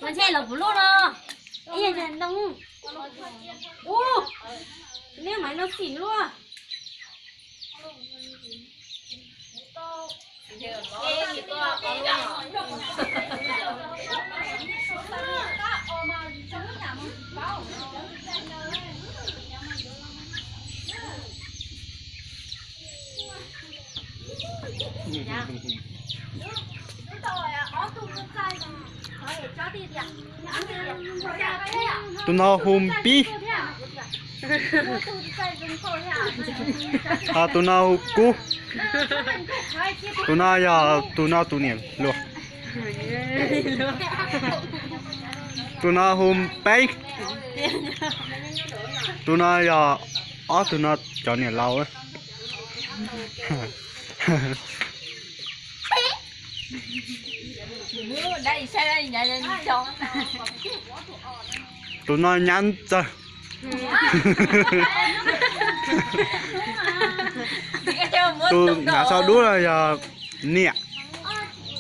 Mas ntshe los kuv lub no. Ib yam ntoo. Ub, neb mas no xim luaj. Tus no hu Pib. Ho tus no hu Kub. Tus no yog tus no tus niam hluas. Tus no hu Peeb. Tus no yog ob tug no cov niam laus. Tus no nyab ntxawg. Tus hnav tsho dub no yog niam,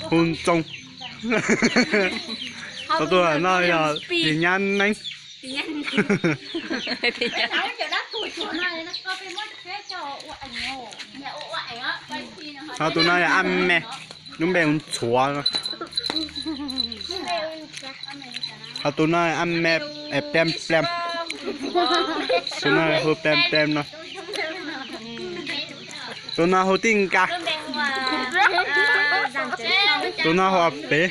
hu Ntxoo. Ho tus no yog tus nyab Neeb. Ho tus no yog Ab Me, lub npe hu Ntxhuav. Ho tus no Ab Me, Pleem Pleem. Tus no hu Pleem Pleem no. Tus no hu Tij Nkas. Tus no hu Ob Pem.